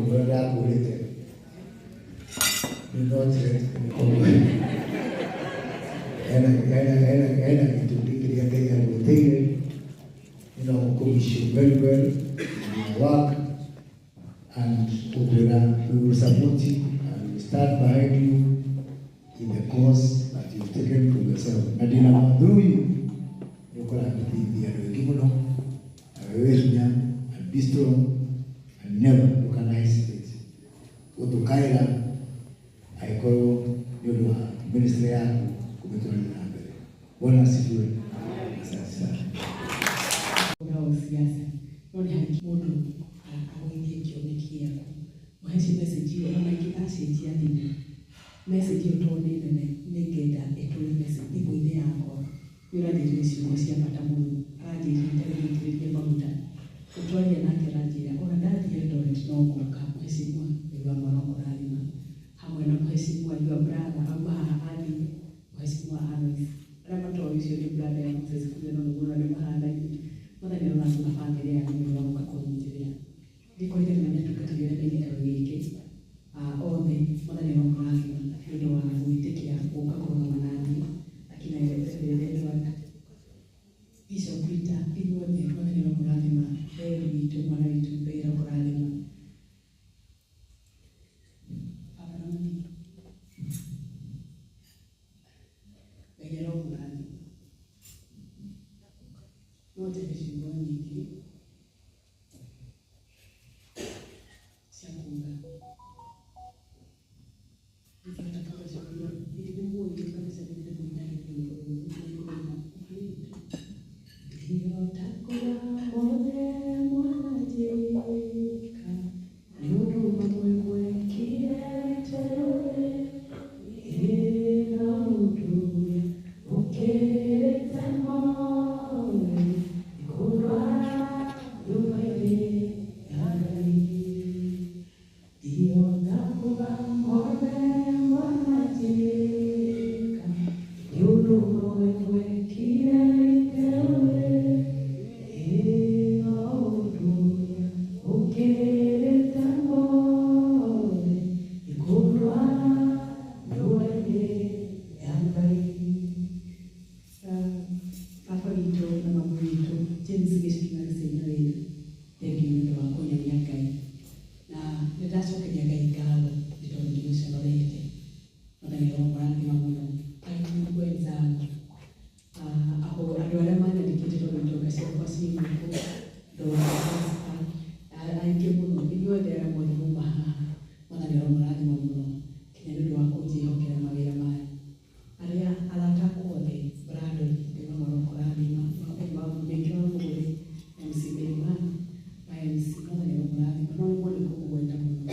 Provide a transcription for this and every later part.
Ũrĩa ndakũrĩte do not let hena gĩtũmi kĩrĩa Ngai agwĩtĩire. You know, wish you very well in your work, and we will support you and we will stand behind you in the cause that you've taken for yourself. Na ndĩna ma through you nĩ ũkũrateithia andũ aingĩ mũno, na wewe wĩ hinya, and be strong and never ndũkana hesitate gũtũkaĩra angĩkorwo nĩ ũndũ wa ministry yaku kũmĩtwarithia na mbere. Bwana asifiwe. Asante sana. Ũhoro wa siasa no nĩ harĩ mũndũ agũithie kĩoneki gĩaku mũheci message ĩyo ona ingĩgacenjia thimũ, message ĩyo tondũ nĩ nene, nĩ ngenda ĩtũre message thimũ-inĩ yakwa. Nĩ ũranjĩrire ciugo cia bata mũno, aranjĩrire itarĩ mũitĩrĩrie maguta. Tũtwaria nake aranjĩra ona ndathiĩ Eldoret no ngũka. Mheshimiwa, nĩguo amũrokũrathima hamwe na mheshimiwa your brother auma haha athiĩ, Mheshimiwa Alois. Arĩa matoĩ, ũcio nĩ brother ya Moses Kuria, no nĩguo nĩ mahanaine. Mwathani arorathima bamĩrĩ yanyu nĩ ũndũ wa gũka kũnyitĩrĩra. Ndikũririkana nĩ atungatĩri arĩa me gĩikaro gĩkĩ othe, Mwathani aromũrathima nĩ ũndũ wa gwĩtĩkĩra gũka kũrũgama naniĩ, akina Edward, Bishop Peter, inyuothe Mwathani aromũrathima. Beli witũ, mwana witũ Ngai arokũrathima. Baba na mami, Ngai aromũrathima. No njage ciugo nyingĩ cia kuga. Ndingĩhota kuga ciugo iria nĩ muĩ kabisa nĩ ndĩmũinagĩra rwĩmbo rũrũ. Ndingĩhota kuga mothe mwananjĩka, nĩ ũndũ mamwe mwekire tene, ĩ no ũndũ ũrĩa ũkĩrĩte mothe nĩ kũndwara nyũmba-inĩ ya Ngai. Ndingĩhota kuga mothe mwananjĩka, nĩ ũndũ mamwe mwekire tene, ĩ no ũndũ ũrĩa ũkĩrĩte mothe nĩ kũndwara nyũmba-inĩ ya Ngai. Baba witũ na mami witũ James Gĩciki na Christine Wĩra, thank you nĩ ũndũ wa kũnyonia Ngai, na nĩ ndacokeria Ngai ngatho nĩ tondũ ndimũconorete. Mwathani aromũrathima mũno. Aini wenzangu, aho andũ arĩa manyandĩkĩte, tondũ itonga ciakwa ciĩ gũkũ, Dr. aingĩ mũno, inyuothe arĩa mothe muma haha, Mwathani aromũrathima mũno kinya nĩ ũndũ wa kũnjĩhokera mawĩra maya. Arĩa arata akwa othe, Brandon, Ngai wa marokũrathima, Mĩingĩ wa Mũgũrĩ, MC Mĩrĩma, my MC, Mwathani aromũrathima. No rĩmwe nĩ kũmũgweta mũno.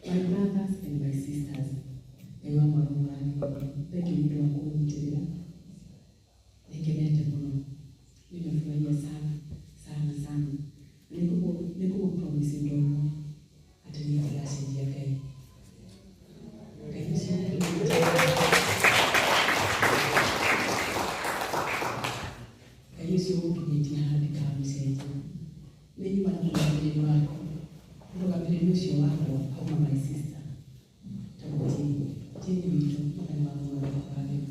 My brothers and my sisters, Ngai wa maromũrathima mũno. Thank you nĩ ũndũ wa kũnyitĩrĩra. Nĩngenete mũno, nimefurahia sana sana sana. Nĩngũmũ promise ũndũ ũmwe, atĩ niĩ ndigacenjia Ngai. Ngai ũcio Ngai ũcio ũnginyĩtie haha ndikamũcenjia. Nĩ nyuma na mũrũgamĩrĩri wakwa, mũrũgamĩrĩri ũcio wakwa auma my sister tagwo Jane. Jane witũ, Mwathani wa arokũrathima.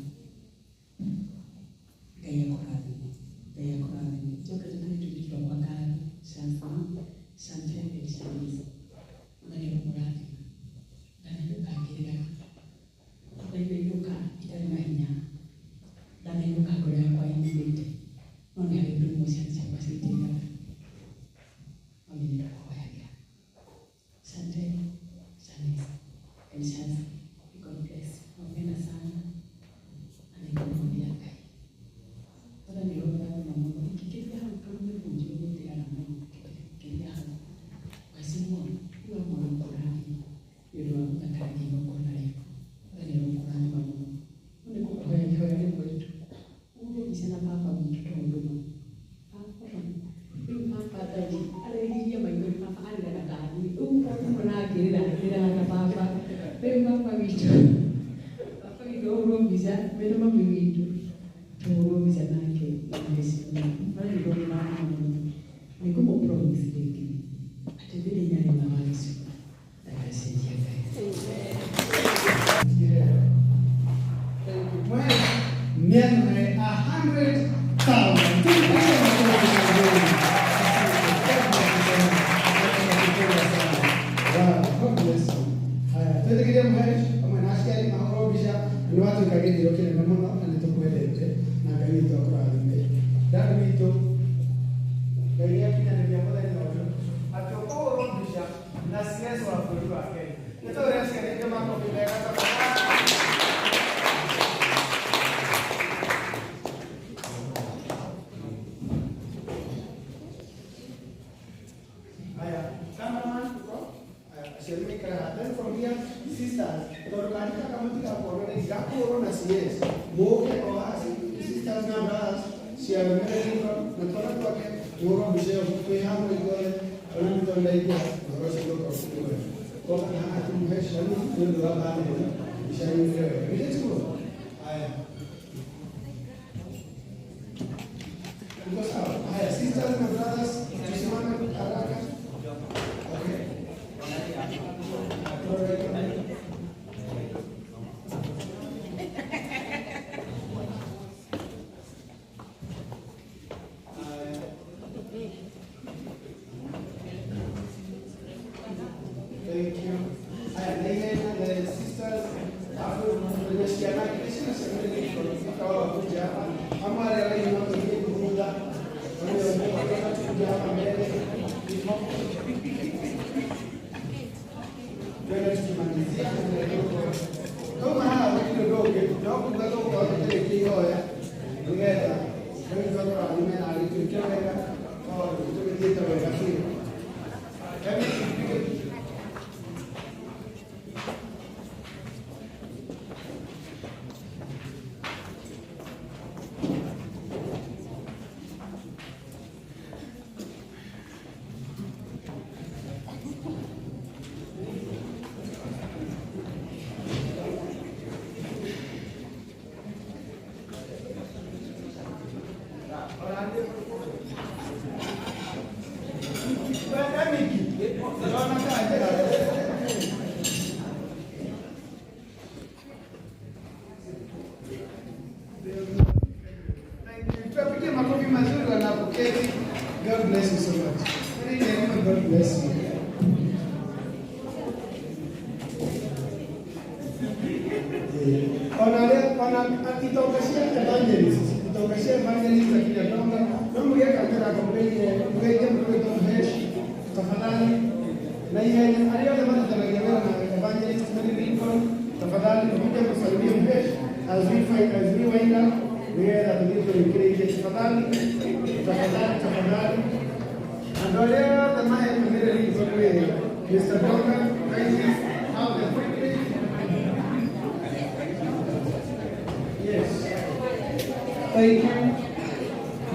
Ngai akũrathime, Ngai akũrathime. Njokete na tũirĩtu twakwa ngatho, Shansma, Chantel and Shanice. Mwathani aromũrathima. Ndanainũka ngĩrĩraga, ndainainũka itarĩ na hinya, ndanainũka ngoro yakwa ĩnyumĩte, no nĩ harĩ ũndũ ũmwe ciana ciakwa cinjĩraga: "Mami, nĩ ndakũhoyagĩra." Chantel, Shanice and Shansi, God bless you. Nawapenda sana na nĩngũmwambia Ngai. Mwathani aromũrathima mũno. Ingĩkĩria hau, tondũ nĩ mũnjũ nĩndĩaga mũno ngĩkĩria hau. Mheshimiwa, rĩu amwe arokũrathima nĩ ũndũ wa gũthakaria igongona rĩaku. Mwathani arokũrathima mũno. No nĩ ngũkũhoya ihoya rĩmwe tu. Ũhũre mbica na baba witũ, tondũ ma baba rĩu, baba thaa ici areririe maithori, baba arĩraga ta niĩ rĩu, ũkona ngĩrĩra ndĩraga ta baba. Rĩu baba witũ ahũrwo mbica mena mami witũ, tũhũrwo mbica nake na mheshimiwa. Mwathani aromũrathima mũno. Nĩngũmũ promise rĩngĩ atĩ thĩinĩ rĩma wa gĩcuka. Nĩ watuĩka gĩthiro kĩnene mũno na nĩ tũkwendete na Ngai witũ akũrathime. Dad witũ, Ngai nĩ akinyanĩria mũthenya ũyũ atĩ ũkũhũrwo mbica na CS wa bũrũri wa Kenya. Nĩ tũhũre aciari aitũ makobi mega tafadhali. Haya, cameraman tuko. Haya, aciari maikara haha. Then from here, sisters, tondũ kandika kamwe tigakorwo nĩ gakũhũrwo na CS. Mũke o haha, sisters na brothers, cia Mary na twana twake mũhũrwo mbica ĩyo twĩ hamwe ithuothe, ona nĩ tondũ ndaigua ũhoro ũcio ndũka ũkĩrĩ wega. Koka na haha tũmũhe Shani nĩ ũndũ wa bana ĩno, mbica yumĩre wega. Githĩ tiguo? Haya. Uko sawa? Haya, sisters na brothers, tusimame haraka. Okay. Alright. Haya. Thank you. Haya, na ile the sisters, alafu tunashikiana kisha sasa kwa wakuja hapa. Ama wale wale wanaokuja kuvuta. Wale wanaokuja kuja hapa mbele. Twende tukimalizia kama haha kidogo no kuga gũkorwo tũkĩhoya nĩgetha Ngai tũkũrathime na agĩtuĩke wega tondũ tũgĩthiĩte wega biũ. Hebu tupige. Thank you. Tuwapigie makofi mazuri wanapoketi. God bless you so much. God bless you. Ona itonga cia evangelist, itonga cia evangelist akina Donga, no mugie kamera kampeni mugeithie mũndũ wĩtwo Hesh, tafadhali. Na ihenya arĩa othe marutanagia wĩra na evangelist Mary Lincoln, tafadhali mkuje kusalimia Mhesh as we find as we wind up, nĩgetha tũthiĩ tũrĩkĩrĩirie. Tafadhali, tafadhali, tafadhali. Andũ arĩa othe mahetwo Mary Lincoln wĩra, Mr. Donga, kindly have the privilege. Yes. Thank you.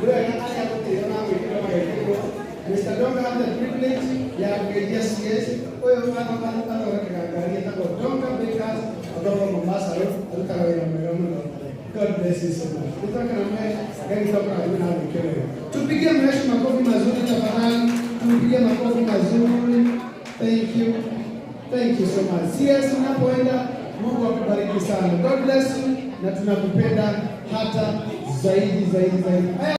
Wega arĩa gũtĩo na gwĩkĩra magekĩrwo. Mr. Donga have the privilege ya kũgeithia CS. Ũyũ athondekaga ngari ĩtagwo Donga Bakers kutoka Mombasa Road, arutaga wĩra mwega mũno. God bless you so much. Kutoka na mwe, Ngai kutoka na mwe wega. Tupigie Mhesh makofi mazuri tafadhali. Tupigie makofi mazuri. Thank you. Thank you so much. CS unapoenda, Mungu akubariki sana. God bless you na tunakupenda hata zaidi zaidi zaidi. Haya.